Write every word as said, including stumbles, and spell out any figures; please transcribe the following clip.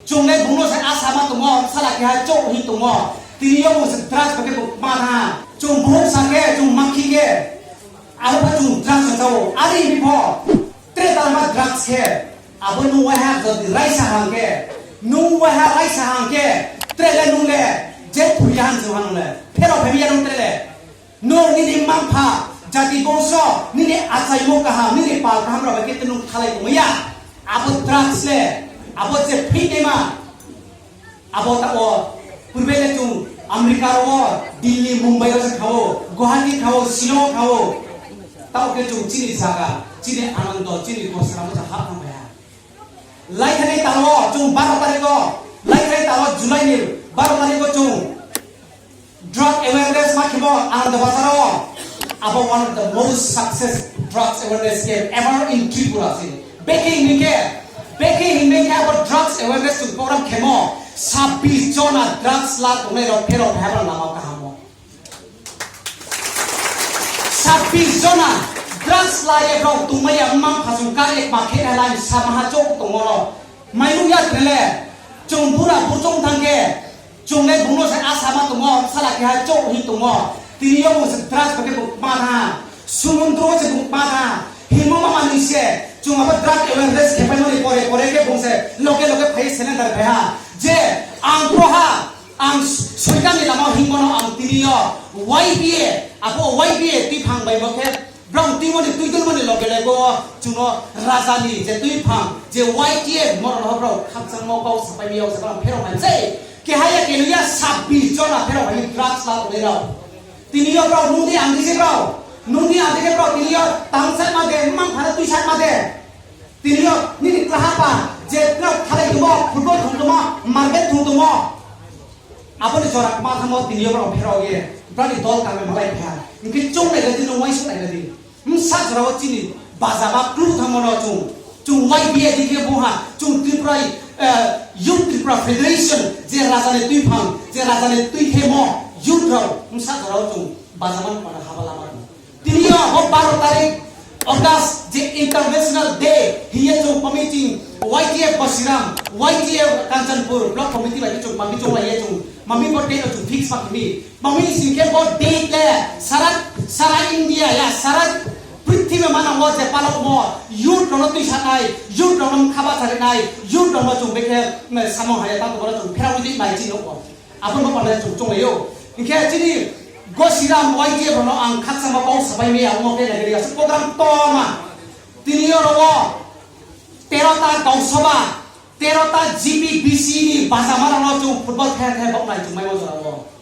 Chwng le bungno se asa ma tongo, sala keha chok hi tongo. Tini yo bung se drugs bai khe bung ma tha. Chwng buhuk sa khe, chwng makhi khe. Abo khe chwng drugs sa chao. Ari bipho. Tre ta ma drugs khe. Abo nung waiha jodi raisa hang khe. Nung waiha raisa hang khe. Tre le nung le. Je phuya han chwng han le. Phero phemiya nung tre le. Nwng nini mangpha, jati bongso, nini achaimo kaham, nini pal kaham rok bai khe nwng thalai tongmaya. Abo drugs le, abo je phinema, abo tao purbe le chwng America ro, Delhi, Mumbai ro se khao, Guwahati khao, Shillong khao. Tao khe chwng chini jaga, chini anando, chini kosra mo hap nang ya. Lai thani talo chwng baro tarikh o, lai thani talo July ni baro tarikh o chwng drug awareness ma khemo Ananda Bazar o. Abo one of the most success drugs awareness camp ever in Tripura se. Beki hinike, beki hinike abo drugs awareness chwng program khemo sabbish jona drugs la tongnai rok phero phaibar lama kahamo. Sabbish jona drugs laye rok tongmaya mang phasung kar ek ma khe halai sama ha chok tongo no. Mainung ya trele, chwng bura buchung thangkhe, chwng le bungno se asa ma tongo, sala keha chok hi tongo. Tini yo bung se drugs bai khe bung ma tha, sumundro se bung ma tha. Himo ma manwi se, chwng abo drug awareness khe paimani pore pore khe bung se loge loge phai surrender phai ha. Je ang pro ha, Ang soitanni lama himbono ang tini o Y B A, abo Y B A twi phang bai bo khe brong twi mani twi dul mani loge loge o chwngno rajani je twi phang je Y T F morok no brong khakchangma kok sapai miya se brong phero hai se kehaya kenuya sabbish jona phero hai drugs la tongnai rok. Tini o brong nungni ang dise brong nungni ang dise brong tini o tang sak ma de mang phana twi sak ma de. Tini o nini klaha pa je tino thalai tongo, football thung tongo, market thung tongo. Aboni jora ma thamo tini o borok pherok ye, brani dol kame malai pha. Hingke chong nai gadi no waisuk nai gadi. Msa jora o chini baja ba klu thamo no chung. Chung Y B A dikhe buha, chung Tripura, eh, Youth Tripura Federation, je raja ni twi phang, je raja ni twi khemo, youth rok, msa jora o chung baja man pada haba lama. Tini o bo baro tarik August je International Day hiye chwng pamiting Y T F Basiram, Y T F Kanchanpur Block Committee bai chwng pami chwng lai chwng mami bo day chwng fix pa kimi. Mami singke bo day le sara sara India ya sara prithibi mana o je palok mo youth no twi sanai, youth no khaba sanai, youth no chwng beke samong haya tang ko chwng phera wi mai chino ko. Aboni bo panda chwng chwng laio. Hinkhe chini Gosiram Y T F rokno ang khakchangma kok sabai maya omo khe nai aswk program toma. Tini oro o tero ta Gausaba, tero ta G B B C ni bajama rokno chwng football khe khe bok nai chwng mai o.